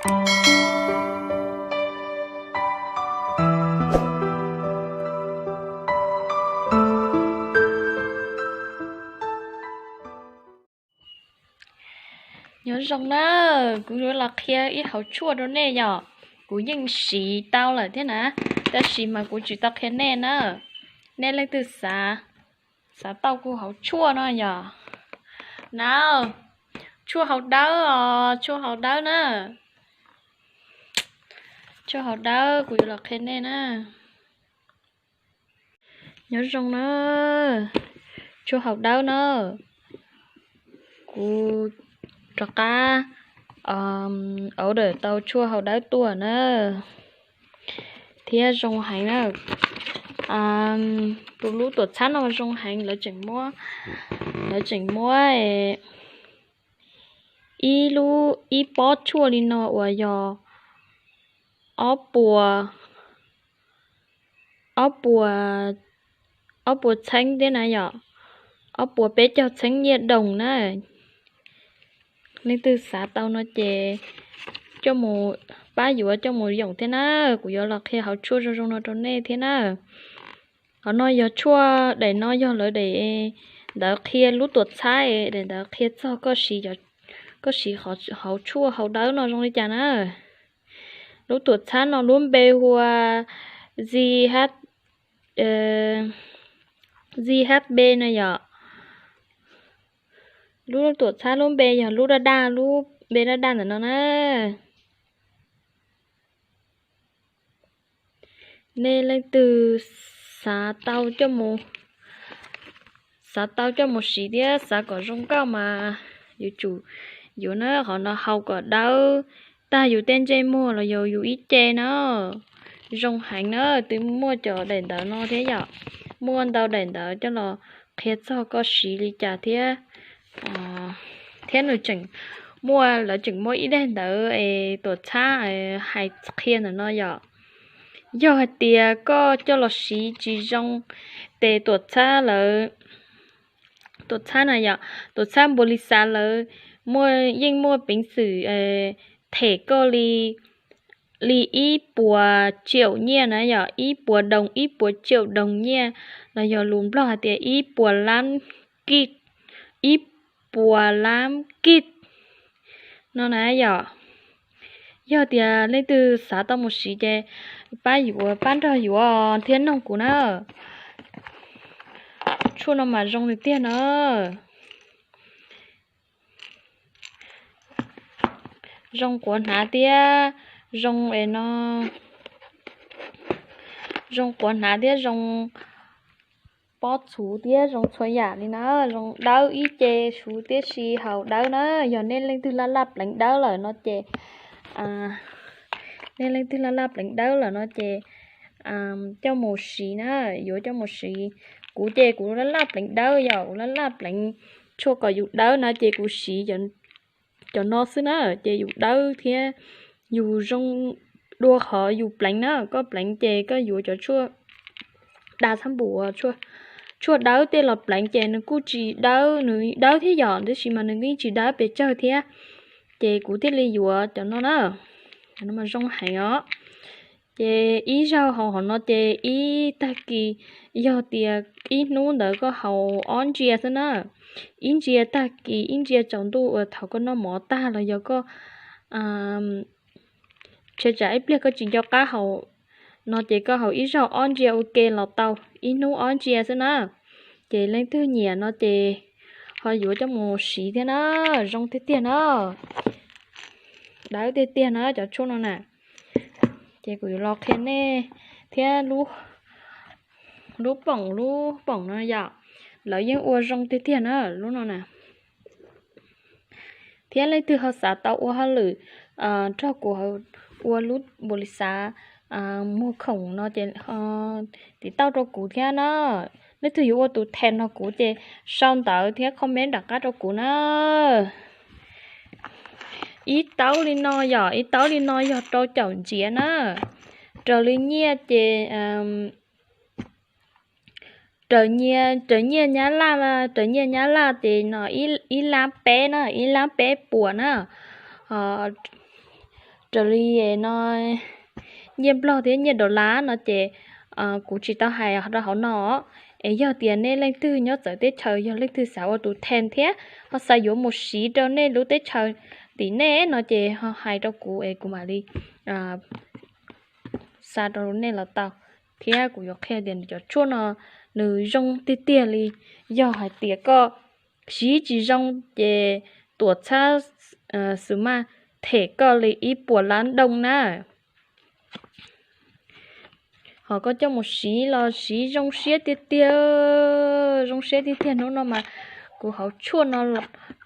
Nyob zoo na, kuv yuav los qhia ib hauv tshuaj rau nej yom. Kuv yeej siv tau lawm thiab na, tab sis mas kuv tsis tau qhia nej na. Nej leej twg xav, xav tau kuv hauv tshuaj no yom? Na, tshuaj hau dawb os, tshuaj hau dawb na. Tshuaj hau dawb kuv yuav los qhia nej na. Nyob zoo na, tshuaj hau dawb na, kuv rov qab order tau tshuaj hau dawb tuaj na, thiab zoo heev na. Tus lub tuam txhab no zoo heev, lawv tseem muab, lawv tseem muab ib lub, ib pob tshuaj li no uas yog ob puas, ob puas, ob puas txheeb thiab na yom, ob puas peb caug txheeb nyiaj doos na. Leej twg xav tau no ces coj mus, pab yuav coj mus yoom thiab na. Kuv yuav los qhia hauv tshuaj zoo zoo no rau nej thiab na. Qhov no yog tshuaj, daim no yog lawv daim ntawv qhia lub tuam txhab, daim ntawv qhia txog koj siv, koj siv hauv tshuaj hau dawb no zoo li cas na. Lub tuam txhab no lub npe hu ua Z H, Z H B no yom. Lub tuam txhab lub npe yog lub daj daj, lub npe daj daj ntawm no na. Nej leej twg xav tau coj mus, xav tau coj mus siv thiab xav kom zoo nkauj mas yuav tsum yuav na. Qhov no hau kom dawb, tag yus tej ntsej muag los yog yus ib ce na. Zoo heev na, twb muaj cov daim ntawv no thiab yom. Muaj ntau daim ntawv coj los qhia txog koj siv li cas thiab, thiab nws tseem muaj, lawv tseem muaj ib daim ntawv es tuam txhab hais qhia ntawm no yom. Yog hais tias koj coj los siv tsis zoo, ces tuam txhab lawv, tuam txhab na yom, tuam txhab npua li xav lawv muaj, yeej muaj peev xwm them koj li, li ib puas triệu nyiaj na yom, ib puas đồng, ib puas triệu đồng nyiaj, los yog lus Nplog hais tias ib puas lab kij, ib puas lab kij no na yom. Yog tias leej twg xav tau mus siv ces pab yuav, pab nrog yuav thiab noog kuv na. Tshuaj no mas zoo tiag tiag na. Zoo quav hnav thiab zoo es no, zoo quav hnav thiab zoo pob txhuv thiab zoo txhua yam li na. Zoo dawb ib ce suv tib si haus dawb na. Yog nej leej twg laj laj pleev dawb lawm no ces, nej leej twg laj laj pleev dawb lawm no ces coj mus siv na, yuav coj mus siv. Kuv ces kuv laj laj pleev dawb, yog kuv laj laj pleev tshuaj kom yus dawb na ces kuv siv cov no xwb na, ces yus dawb thiab yus zoo dua qhov yus pleev na. Koj pleev ces koj yuav cov tshuaj da xab npum, tshuaj dawb tej los pleev ces nws kuj tsis dawb, nws dawb thiab yom, tab sis mas nws yeej tsis dawb pes tsawg thiab. Ces kuv thiaj li yuav cov no na, cov no mas zoo heev os. Ces ib zaug haus hauv no ces ib tag kis, yog tias ib hnub ntawd koj haus ob ntsia xwb na, ib ntsia tag kis, ib ntsia tsaus ntuj uas thaum koj noj mov tag los yog koj tshav tsam ib pliag koj tsis nco qab haus no ces koj haus ib zaug ob ntsia ua ke los tau, ib hnub ob ntsia xwb na. Ces leej twg nyiam no ces ho yuav coj mus siv thiab na, zoo tiag tiag na, dawb tiag tiag na cov tshuaj no na. Ces kuv yuav los qhia nej thiab, lub poom, lub poom no yom, lawv yeej ua zoo tiag tiag na lub no na. Thiab leej twg ho xav tau ua hauj lwm nrog kuv ua lub npaum li xav muag khoom no ces tiv tauj rau kuv thiab na. Leej twg yuav ua tus them no kuv ces sau ntawv thiab comment nram qab rau kuv na. Ib taub li no yom, ib taub li no yog rau caum ntsiav na. Raws li nyiaj ces raws nyiaj, raws nyiaj Nyab Laj, raws nyiaj Nyab Laj ces no ib lab peb na, ib lab peb puas na. Raws li no, nyiaj nplog thiab nyiaj dollar no ces kuv tsis tau hais rau hauv no. Es yog tias nej leej twg nyob txawv teb chaws, yog leej twg xav ua tus then thiab ho xav yuav mus siv rau nej lub teb chaws tim nej no ces ho hais rau kuv es kuv mam li xa rau nej los tau. Thiab kuv yuav qhia tias nws cov tshuaj no nws zoo tiag tiag li. Yog hais tias koj siv tsis zoo ces tuam txhab xwm maj them koj li ib puas lab dooj na. Ho koj coj mus siv los siv zoo siab tiag tiag, zoo siab tiag tiag. Hnub no mas kuv hauv tshuaj no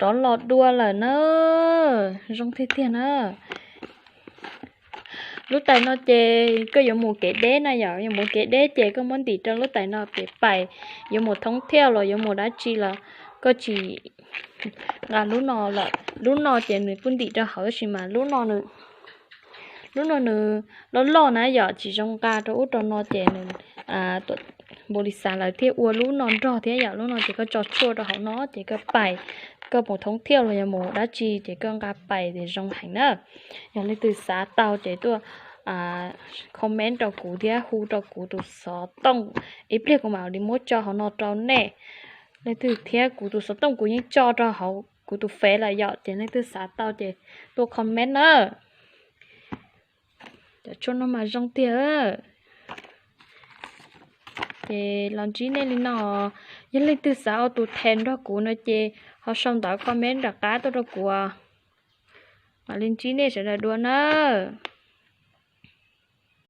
rov los dua lawm na, zoo tiag tiag na. Lub tais no ces koj yuav mus kev deb na yom, yuav mus kev deb ces koj muab ntim rau lub tais no pem pais, yuav mus thoob thiaj los yuav mus dab tsi los koj tsis nqa lub no lawm. Lub no ces nws kuj ntim rau hauv tab sis mas lub no lub no nws loj loj na yom, tsis zoo nqa rau ub rau no ces nws npaum li xav lawv thiaj ua lub no nrog thiab yom. Lub no ces koj tso tshuaj rau hauv no ces koj pais, koj mus thoob thiaj los yog mus dab tsi ces koj nqa pais ces zoo heev na. Yog leej twg xav tau ces tuaj comment rau kuv thiab hu rau kuv tus xov tooj, ib pliag kuv mam li muab tso hauv no rau nej. Leej twg thiab kuv tus xov tooj kuv yeej tso rau hauv kuv tus fev lawm yom, ces leej twg xav tau ces tuaj comment na. Cov tshuaj no mas zoo tiag. Ces los ntsib nej li no, yog leej twg xav ua tus then nrog kuv no ces ho sau ntawv comment nram qab tuaj rau kuv, mam li ntsib nej sawv daws dua nawb.